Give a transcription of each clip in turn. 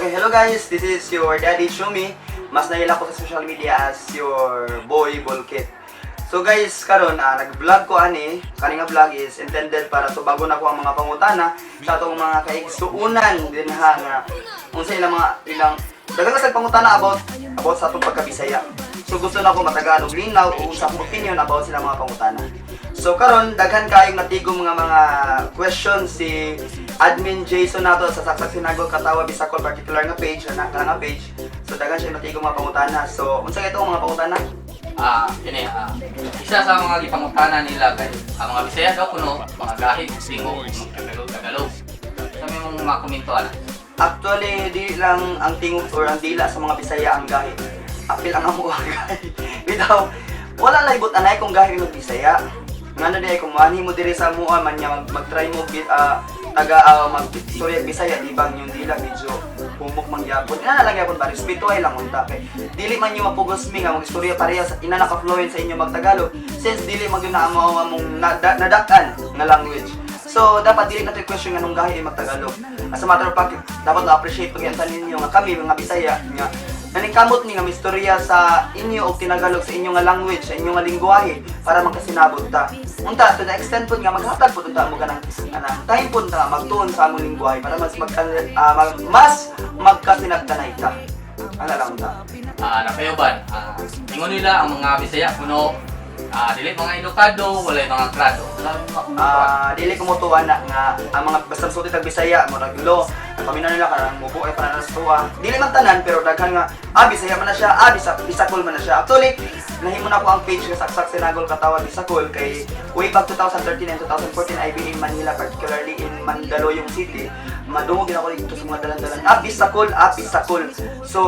Okay, hello guys. This is your daddy Chumi. Mas nailhan ko sa social media as your boy Bolkit. So guys, karon nag-vlog ko ani. Kani nga vlog is intended para tubagon ako ang mga pangutana sa atong mga kaigsuunan dinha nga unsa ilang mga ilang daghan sa pangutana about sa atong pagkabisaya. So gusto na ako matagaan og linaw o sa akong opinion about sila mga pangutana. So karon, daghan kayong natigom mga questions si admin Jason nato sa Saksak Sinagol Katawa Bisakol particular nga page na nga page. So daghan siya natigom mga pangutana. So unsa kay mga pangutana? Kini isa sa mga gipangutana nila kay ang mga Bisaya daw kuno mga gahi, tingog, Tagalog, Tagalog. Sa may mong makomento ana? Actually, di lang ang tingog or ang dila sa mga Bisaya ang gahi. Apil ang amo ang gahi. Bitaw, wala laibot anay kung gahi mag Bisaya. Ngano di ay kung manhi mo diri sa mua man niya mag-try mo taga mag istorya Bisaya, di bang yung dila medyo humok man gyapon. Ina na lang gyapon ba, respeto ay lang unta kay dili man nyo mapugos mi nga mag-istorya pareha sa ina naka-fluent sa inyo magtagalog since dili man gyud na amo among nadak-an nga language. So, dapat dili nato question nga nung gahi ay magtagalog. As a matter of fact, dapat na-appreciate pag ninyo nga kami mga Bisaya nga naningkamot ni nga mistorya sa inyo og tinagalog sa inyo nga language, sa inyo nga lingwahe para magkasinabot ta. Unta to the extent pud nga maghatag pud unta mo kanang kanang time pud ta magtuon sa among lingwahe para mas magkasinabtanay ta. Ana lang unta. Napayuban, ingon nila ang mga Bisaya kuno dili mga edukado, walay mga grado. Wala may makomento ana? Dili ko motuwa na nga ang mga basta sulti tag Bisaya mo raglo paminaw nila karang mubo ay para sa tuwa. Dili man tanan, pero daghan nga Bisaya man na siya, Bisakol man na siya. Actually, nahimo na ko ang page nga Saksak Sinagol Katawa Bisakol kay way back 2013 and 2014 I be in Manila, particularly in Mandaluyong City. Madungog gid ako dito sa mga dalan-dalan, "Bisakol, Bisakol." So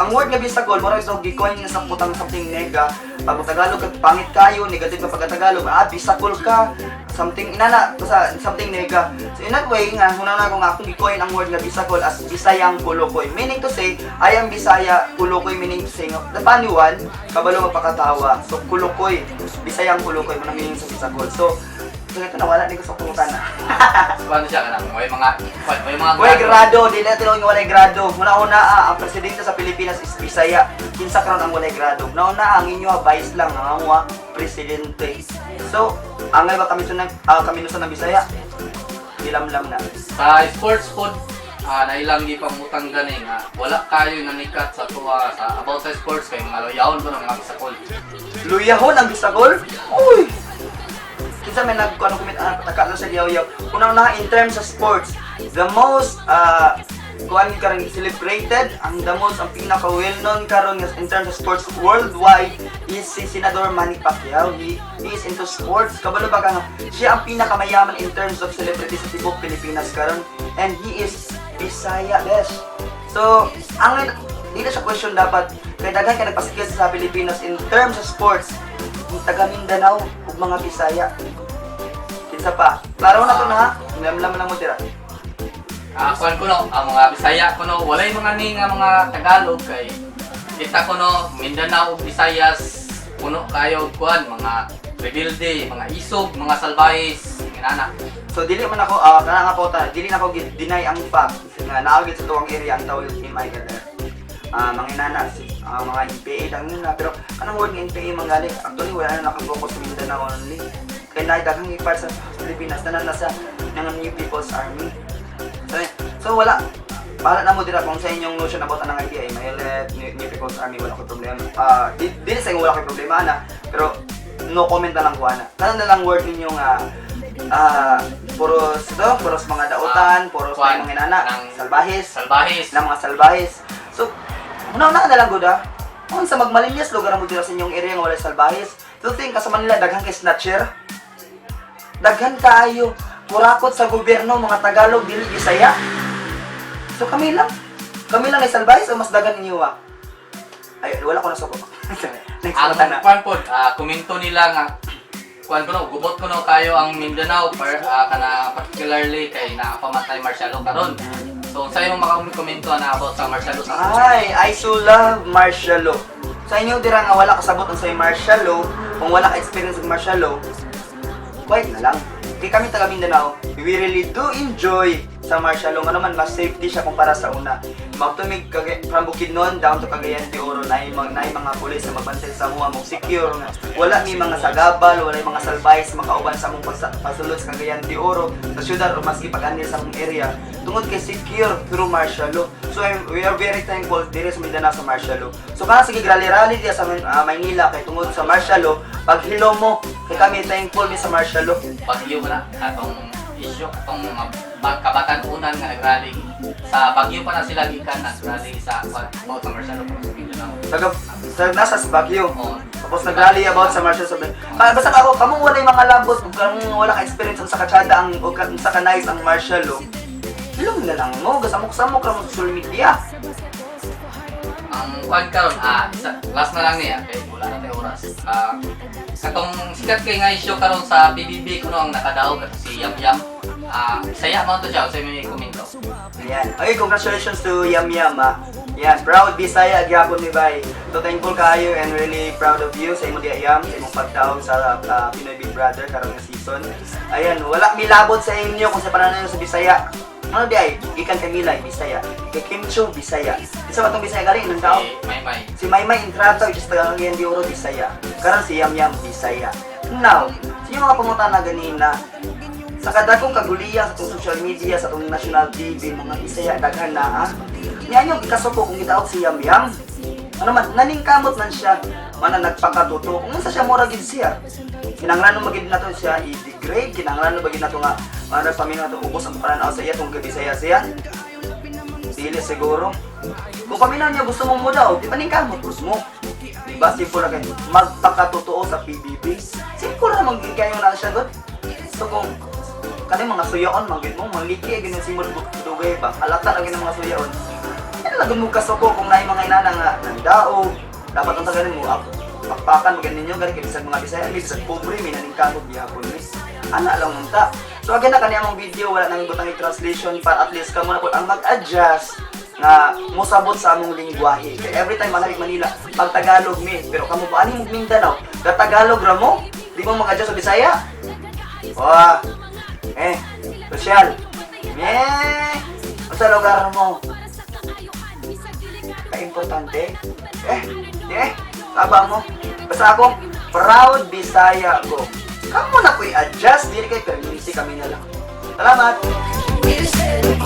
ang word nga Bisakol, mura ito gi-coin nga sa putang something nega. Pag Tagalog ka, pangit kayo, negative ka pag Tagalog, Bisakol ka, something inana, basta something nega. So in that way nga huna na ko nga akong gi-coin ang word nga Bisakol as Bisayang Kulukoy, meaning to say I am Bisaya Kulukoy, meaning to say nga the funny one, kabalo magpakatawa. So Kulukoy, Bisayang Kulukoy mo nang meaning sa Bisakol. So ito, nawala ni ko sa pangutana. So, ano siya kanang may mga Walay grado, di na tinuod nga walay grado. Una-una, ang presidente sa Pilipinas is Bisaya. Kinsa karon ang walay grado? Una-una, ang inyo vice lang ang amo presidente. So, angay ba kami sa kami sa ng Bisaya? Nilamlam na. Sa sports pod, nailang gipangutang gani nga wala kayo nanikat sa tuwa sa about sa sports kay mga loyawon ko ng mga Bisakol. Luyahon ang Bisagol? Uy! Kinsa may nag ano comment taka lang sa liyaw. Una-una, in terms of sports, the most kuan karon celebrated, ang the most, ang pinaka well known karon nga in terms of sports worldwide is si Senador Manny Pacquiao. He is into sports. Kabalo ba ka nga siya ang pinakamayaman in terms of celebrity sa tibuok Pilipinas karon and he is Bisaya, bes. So, ang di na siya question dapat kay daghan ka nagpasikil sa Pilipinas in terms of sports, taga Mindanao ug mga Bisaya. Kinsa pa? Klaro na to na ha. Lamlam lang mo dira. Kuan kuno ang mga Bisaya kuno walay mga ni nga mga Tagalog kay kita kuno Mindanao ug Visayas puno kayo og kuan mga rebelde, mga isog, mga salbahis, inana. So dili man ako kana nga po ta, dili na ako deny ang fact nga naa gid sa tuwang area ang tawag MILF. Mga inana si mga NPA lang yun na, pero kanang word nga NPA manggali actually wala na nakafocus sa Mindanao only. Kay naay daghang part sa Pilipinas na nasa ng New People's Army. So wala bahala na mo dira kung sa inyong notion about anang idea, MILF, New People's Army, wala ko problema. Di sa inyo wala ko problema ana, pero no comment na lang ko ana. Kana na lang word ninyo nga puros to, puros mga dautan, puros Kuan, mga inana, salbahes, Salbahis. Na mga salbahes. So, una-una na lang gud ah. Kung sa magmalinyas lugar mo dira sa inyong area nga walay salbahes. To think ka sa Manila daghan kay snatcher. Daghan kaayo kurakot sa gobyerno mga Tagalog, dili Bisaya. So kami lang. Kami lang ay salbahes o mas daghan inyo ah? Ay, wala ko nasuko. Next Ang na. Kuan pod, komento nila nga kuan kuno gubot kuno kayo ang Mindanao per kana particularly kay naapamatay martial law karon. So sa imong makakomento na about sa martial law sa Ay, I so love martial law. Sa inyo dira nga wala kasabot ang sa martial law, kung wala ka experience sa martial law, quiet na lang. Kay kami taga Mindanao, we really do enjoy sa martial law. Nga naman, mas safety siya kumpara sa una. Magtumig from Bukidnon down to Cagayan de Oro, na mga pulis na magbantay sa mga mo secure nga. Wala mi mga sagabal, wala mga salbays makauban sa among pasulod sa Cagayan de Oro, sa syudad o maski pag-anil sa among area. Tungod kay secure through martial law. So we are very thankful diri sa Mindanao sa martial law. So kana sige rally-rally diya sa Maynila kay tungod sa martial law, pag hilo mo, kay kami thankful mi sa martial law. Bagyo ba na atong issue, atong mga kabatan-unan nga nagrally sa Bagyo pa na sila gikan nagrally sa about sa martial law sa Mindanao. Taga sa nasa sa Baguio. Oh. Tapos nag-rally about sa martial law. Basta ako, kamong walay mga labot, ug kamong wala ka experience sa katsada ang o sa ka-nice ang martial law. Hilom na lang mo, gasamok-samok ra mo sa social media. Ang kuan karon, isa, last na lang niya kay wala na tayo oras. Katong sikat kay nga issue karon sa PBB kuno ang nakadaog ato si Yam Yam. Saya man to siya sa may komento. Ayan. Okay, congratulations to Yam Yam, ah. Yan, proud Bisaya gyapon ni Bay. So thankful kayo and really proud of you sa imong diya, Yam, sa imong pagdaog sa Pinoy Big Brother karon nga season. Ayan, wala milabot sa inyo kung sa pananaw sa Bisaya. Ano di ay? Gikan kay Milay, Bisaya. Kay Kim Chiu, Bisaya. Isa ba tong Bisaya galing nang tao? Si May May. Si Maymay Entrata, which is taga Cagayan de Oro, Bisaya. Karon si Yam Yam, Bisaya. Now, sa inyong mga pangutana ganina, sa kadakong kaguliya sa atong social media, sa atong national TV, mga Bisaya daghan na ah. Niya yung ikasuko kung gitaog si Yam Yam. Ano man, naningkamot man siya, mana nagpakatotoo. Kung unsa siya, mura gid siya. Kinahanglan mo magid nato siya i-degrade, kinahanglan mo magid nato nga mana paminaw nato ubos ang pananaw sa iya tungkol kay Bisaya siya. Dili siguro. Kung paminaw niya gusto mong mo daw, di paningkamot mo. Diba? Simple lang kayo. Magpakatotoo sa PBB. Simple lang magiging kayo na siya god. So kung kaning mga suyaon, manggit mo, maliki, ganyan simod dugay ba? Alata lang mga suyaon. Ano lang mo kasuko kung naay mga inana nga nandao, dapat ang tagalan mo, pakpakan mo ninyo, gani kay bisag mga Bisaya, bisag pobre, may naningkamot gihapon ni. Ana lang unta. So again na kaniya mong video, wala nang butang translation para at least kamo na po ang mag-adjust nga mosabot sa among lingwahe. Kay every time manalig Manila, pag Tagalog mi, pero kamo ba ani mo Mindanao, ga Tagalog ra mo? Di mo mag-adjust sa Bisaya? Wah. Eh, sosyal. Eh, sa lugar mo? Ka-importante. Eh, eh, taba mo. Basta ako, proud Bisaya ko. Kamo na ko i-adjust, dili kay perminti kami na lang. Salamat! Said